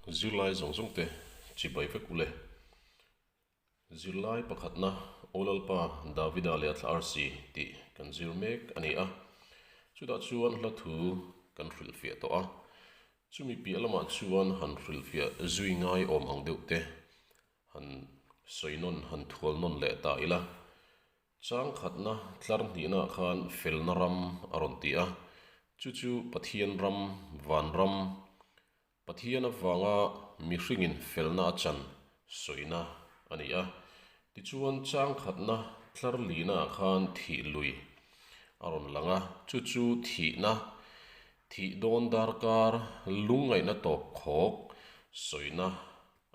Zirlai zawng zawng te chibai vek ule. Zirlai pakhatna Aw Lalpa Davida leh a thla arsi tih kan zir mek a ni a. Chutah chuan hla thu kan hrilhfiah tawh a. Chumi piah lamah chuan han hrilhfiah zui ngai awm ang deuh te han sawi nawn han thual nawn leh ta ila. Chang khatna tlar hnihnaah khan felna ram a rawn ti a, chu chu Pathian ram, van ram, Pathian avanga mihringin felna a chan sawina a ni a. Tichuan chang khatna tlar linaah khan thih lui a rawn lang a, chu chu thihna, thih dawn darkar lungngaihna tawp khawk sawina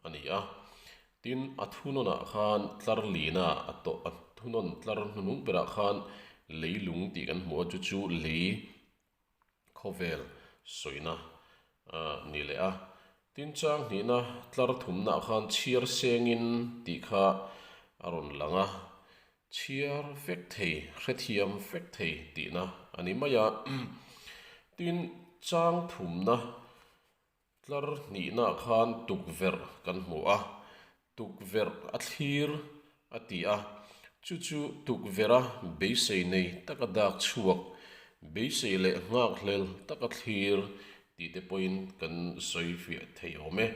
a ni a. Tin, a thunawnah khan tlar lina a tawh, a thunawn tlar hnuhnung berah khan leilung tih kan hmu a, chu chu lei khawvel sawina a ni leh a. Tin, chang hnihna tlar thumnaah khan chhiar sengin tih kha a rawn lang a, chhiar vek thei, hrethiam vek thei tihna a ni mai a. Tin, chang thumna Tlar hnihnaah khan tukverh kan hmu a, tukverh a thlir a ti a, chu chu tukverha beisei nei taka dak chhuak, beisei leh nghakhlel taka thlir tih te pawhin kan sawi fiah thei awm e.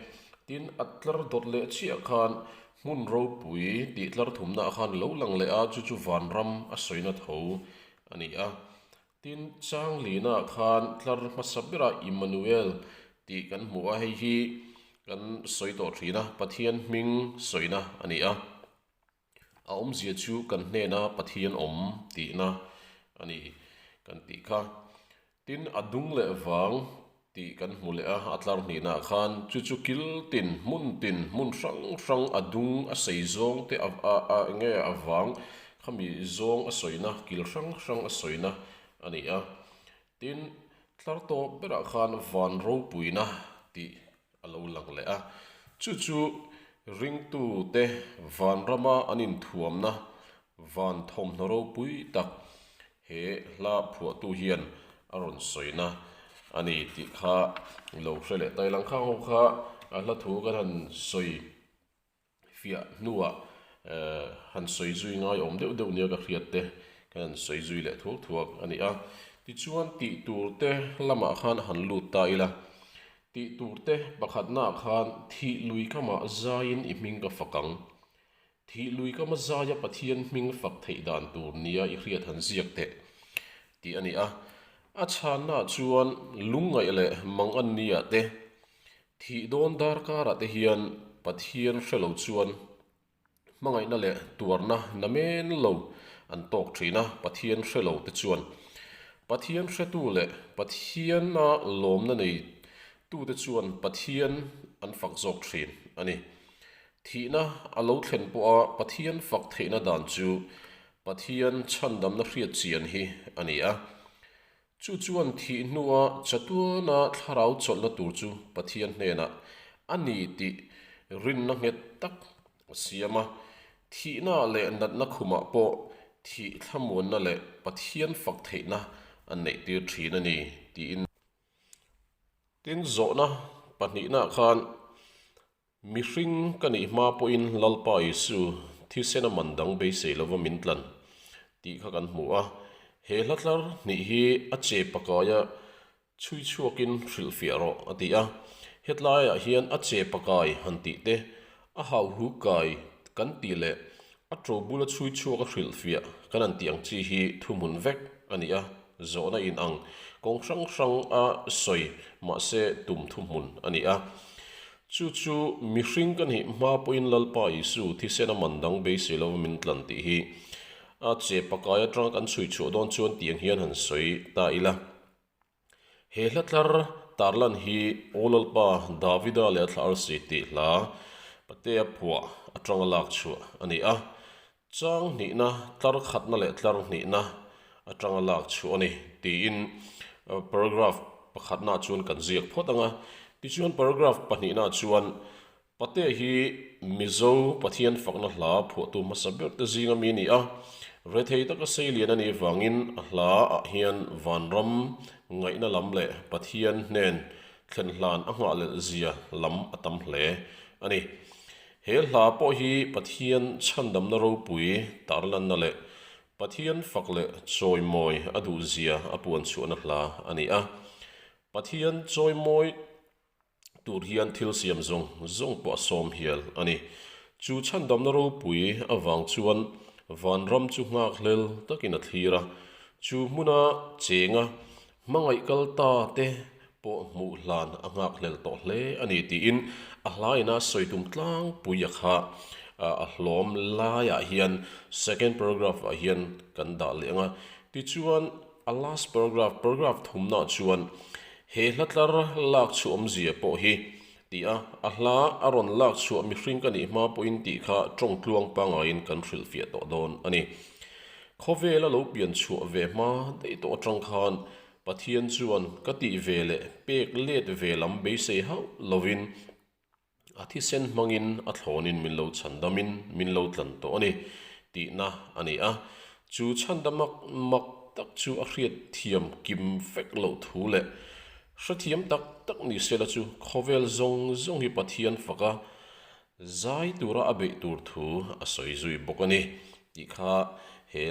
Tin, a tlar dawt leh chiah khan hmun ropui tih tlar thumnaah khan lo lang leh a, chu chu vanram a sawina tho a ni a. Tin, Changlina khan tlar hmasa berah Immanuel tih kan hmu a, hei hi kan sawi tawh thin a, Pathian hming sawina a ni a. A awmzia chu kan hnena Pathian awm tihna a ni kan tih kha. Tin, a dung leh vang tih kan hmu leh a, a tlar hnihnaah khan chu chu kil tin, hmun tin, hmun hrang hrang a dung a sei zawng te a a a eng nge a vang khami zawng a sawina kil hrang hrang a sawina a ni a. Tin, tlar tawp berah khan van ropuina tih a lo lang leh a, chu chu ringtute vanrama an inthuamna van thawmhnaw ropui tak He hla phuahtu hian a rawn sawina a ni tih kha lo hre leh ta ila. Khang ho kha a hla thu kan han sawi fiah hnuah han sawi zui ngai awm deuh deuh nia ka hriat te kan han sawi zui leh thuak thuak a ni a. Tichuan tih tur te lamah khan han lut ta ila. Tih tur te pakhatnaah khan thih lui kamah zaiin i hming ka fak ang. Thih lui ka mazaia Pathian hming fak theih dan tur nia i hriat han ziak teh, tih a ni a. A chhannaah chuan lungngaih leh mangan niah te, thih dawn darkarah te hian Pathian hre lo chuan hmangaihna leh tuarna namen lo an tawk thin a, Pathian hre lo te chuan Pathian hretu leh Pathiana lawmna nei tute chuan Pathian an fak zawk thin a ni. Thihna a lo thlen pawha Pathian fak theihna dan chu Pathian chhandamna hriat chian hi a ni a. Chu chuan thih hnua chatuana thlarau chawlhna tur chu Pathian hnenah a ni tih rinna nghet tak a siam a. Thihna leh natna khumah pawh thih thlamuanna leh Pathian fak theihna a neihtir thin a ni tiin. Tin, zawhna pahnihnaah khan Mihring ka nih hma pawhin Lalpa Isu thisen a man dang beisei lova min tlan tih kha kan hmu a. He hla tlar hnih hi a che pakaia chhui chhuakin hrilhfiah rawh a ti a. Hetlaiah hian a che pakai han tih te, a hauhu kai kan tih leh a to bula chhui chhuak a hrilhfiah kan han tih ang chi hi thuhmun vek a ni a, zawhna inang kawng hrang hrang a sawi mahse tum thuhmun a ni a. Chu chu mihring ka nih hma pawhin Lalpa Isu thisen a man dang beisei lova min tlan tih hi a che pakai atanga kan chhui chhuah dawn chuan tiang hian han sawi ta ila. He hla tlar tarlan hi Aw Lalpa Davida leh a thla arsi tih hla Patea phuah atanga lak chhuah a ni a. Chang hnihna, tlar khatna leh tlar hnihna atanga lak chhuah a ni tiin paragraph pakhatnaah chuan kan ziak phawt ang a. Tichuan paragraph pahnihnaah chuan Pate hi Mizo Pathian fakna hla phuahtu hmasa ber te zinga mi a ni a, rethei taka sei lian a nih vangin a hla ah hian vanram ngaihna lam leh Pathian hnen thlen hlan a nghahhlelh zia lam a tam hle a ni. He hla pawh hi Pathian chhandamna ropui tarlanna leh Pathian fak leh chawimawi a duhzia a puanchhuahna hla a ni a. Pathian chawimawi tur hian thil siam zawng zawng pawh a sawm hial a ni. Chu chhandamna ropui avang chuan vanram chu nghakhlel takin a thlir a, chu hmuna chenga hmangaih kal ta te pawh hmuh hlan a nghakhlel tawh hle a ni tiin a hlaina sawi tum tlangpui a kha a hlawm laiah hian second paragraph ah hian kan dah leh ang a. Tichuan A last paragraph, paragraph thumnaah chuan he hla tlar lak chhuah awmzia pawh hi ti a, a hla a rawn lak chhuah mihring ka nih hma pawhin tih kha tawng tluang pangaiin kan hrilhfiah tawh dawn a ni. Khawvel a lo pian chhuah ve hma daih tawh atang khan Pathian chuan ka tih ve leh pek let ve lam beisei hauh lovin, A thisen hmangin a thlawnin min lo chhandamin min lo tlan tawh a ni tihna a ni a. Chu chhandamak mak tak chu a hriat thiam kim vek loh thu leh hrethiam tak tak ni sela chu khawvel zawng zawng hi Pathian faka zai tura a beih tur thu a sawi zui bawk a ni tih kha he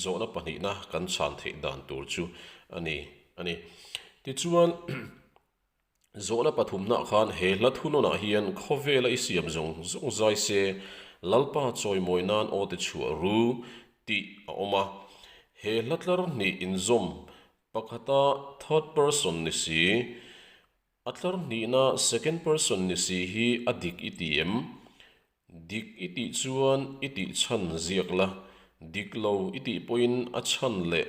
zawhna pahnihna kan chhan theih dan tur chu a ni a ni. Tichuan. Zawhna pathumnaah khan he hla thunawnah hian khawvela i siam zawng zawng zai se, Lalpa chawimawi nan aw te chhuah ru tih a awm a. He hla tlar hnih inzawm pakhata third person ni si, a tlar hnihna second person ni si hi a dik i ti em? Dik i tih chuan i tih chhan ziak la, dik lo i tih pawhin a chhan leh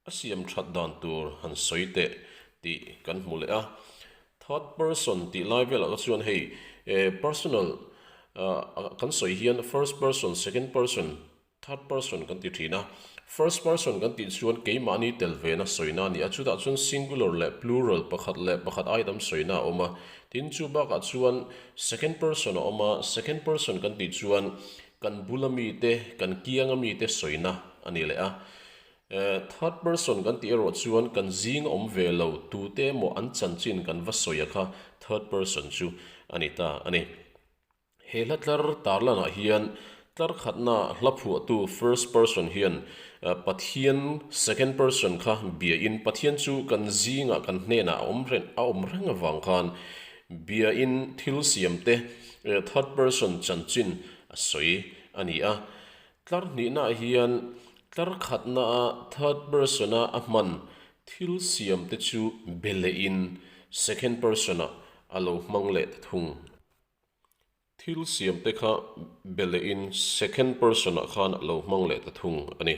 A siam that dan tur han sawi teh tih kan hmu leh a. Third person tih lai velah kha chuan hei personal kan sawi hian first person, second person, third person kan ti thin a. First person kan tih chuan keimahni tel vena sawina a ni a, chutah chuan singular leh plural pakhat leh pakhat ai tam sawina a awm a. Tin, chu bakah chuan second person a awm a, second person kan tih chuan kan bula mite, kan kianga mite sawina a ni leh a. Third person kan tih erawh chuan kan zing awm ve lo tute emaw an chanchin kan va sawi a kha third person chu a ni ta a ni. He hla tlar tarlanah hian tlar khatna hla phuahtu first person hian Pathian second person kha biain Pathian chu kan zingah kan hnenah a awm reng a awm reng avang khan biain thil siamte third person chanchin a sawi a ni a. Tlar hnihnaah hian tlar khatnaa third person-a a hman thil siamte chu be lehin second person-ah a lo hmang leh ta thung. Thil siamte kha be lehin second person-ah khan a lo hmang leh ta thung a ni.